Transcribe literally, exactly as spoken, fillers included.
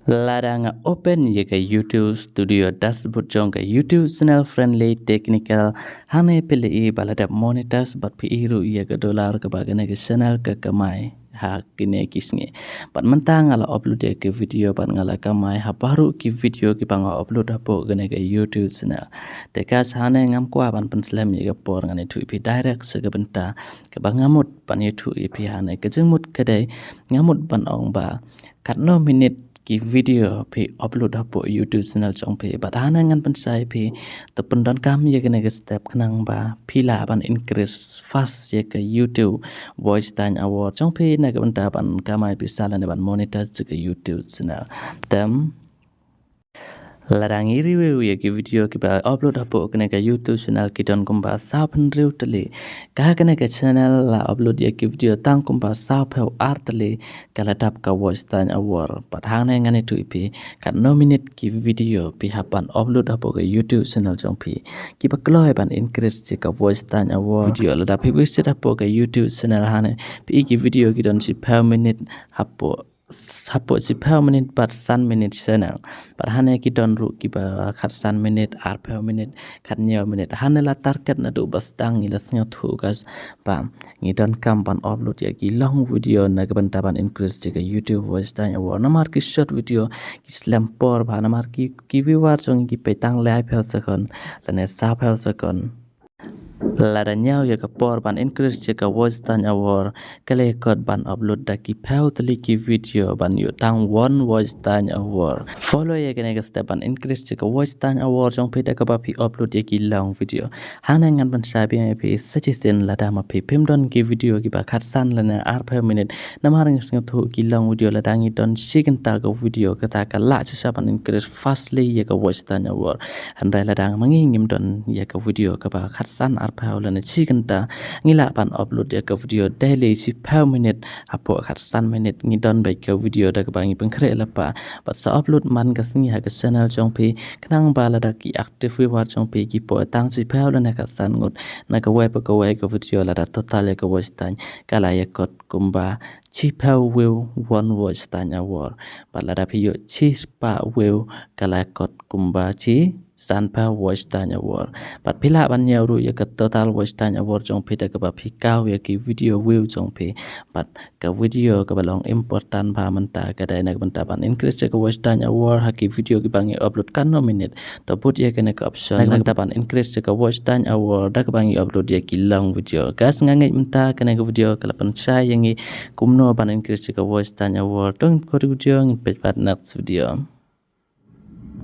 Lada nga open ïa ka YouTube Studio dashboard jong ka YouTube channel Friendly Technical, hangne phi la i ba la dep monetize bad phi i ruh ïa ka dollar kaba kane ka channel ka kamai ha kine ki sngi. Bad mynta nga la upload ïa ki video bad nga la kamai ha baroh ki video kiba nga upload hapoh kane ka YouTube channel. Te guys, hangne ngam kwah ban pynslem ïa ka por, ngan ïathuh ïa phi direct sha ka bynta kaba nga mut ban ïathuh ïa phi hangne. Ka jingmut ka dei, nga mut ban ong ba katno minit ki video phi upload hapoh YouTube channel jong phi. Bad hangne ngan pynshai ïa phi, to pyndonkam ïa kane ka step khnang ba phi lah ban increase fast ïa ka YouTube watch time hour jong phi na ka bynta ban kamai pisa lane ban monetize ïa ka YouTube channel. Te lada ngi review ïa ki video kiba upload hapoh kane ka YouTube channel ki don kumba saw phew hynriew tylli. Ka kane ka channel la upload ïa ki video tang kumba saw phew ar tylli ka la dap ka watch time hour. Bad hangne ngan ïathuh ïa phi katno minit ki video phi hap ban upload hapoh ka YouTube channel jong phi, kiba kloi ban increase ïa ka watch time hour. Video lada phi visit hapoh ka YouTube channel hangne, phi i ki video ki don shiphew minit hapoh hapoh shiphew minit bad san minit channel. Bad hangne ki don ruh kiba khatsan minit, arphew minit, khathynñiew minit. Hangne la target naduh ba sdang, ngi la sngewthuh guys ba ngi donkam ban upload ïa ki long video na ka bynta ban increase ïa ka YouTube watch time hour. Namar ki short video ki slem por bha, namar ki, ki viewer jong ngi ki peit tang laiphew second lane sawphew second. Lada ñiew ïa ka por ban increase ïa ka watch time hour, ka la ïakot ban upload da ki phew tylli ki video ban ïoh tang one watch time hour. Follow ïa kane ka step ban increase ïa ka watch time hour jong phi da kaba phi upload ïa ki long video. Hangne ngan pynshai biang ïa phi suggestion lada ma phi phim don ki video kiba khatsan lane arphew minit. Namar ngi sngewthuh ki long video lada ngi don shi kynta ka video kata ka lah shisha ban increase fastly ïa ka watch time hour. Hynrei lada ma ngi ngim don ïa ka video kaba khatsan arphew lane shi kynta, ngi lah ban upload ïa ka video daily shiphew minit hapoh khatsan minit, ngi don beit ka video da kaba ngi pynkhreh lypa. Bad sa upload man ka sngi ha ka channel jong phi khnang ba lada ki active viewer jong phi ki poi tang shiphew lane khatsan ngut na kawei pa kawei ka video, lada total ïa ka watch time ka la ïakot kumba shiphew view, one watch time hour. Bad lada phi ïoh shispah view, ka la ïakot kumba shi sanphew watch time hour. Bad phi lah ban ñiew ruh ïa ka total watch time hour jong phi da kaba phi kaw ïa ki video view jong phi. Bad ka video kaba long important bha mynta ka dei na ka bynta ban increase ïa ka watch time hour ha ki video kiba ngi upload katno minit. To bud ïa kane ka option na ka bynta ban increase ïa ka watch time hour da kaba ngi upload ïa ki long video. Guys, nga ngeit mynta kane ka video ka la pynshai ïa ngi kumno ban increase ïa ka watch time hour. To ngin peit video, ngin peit pat next video.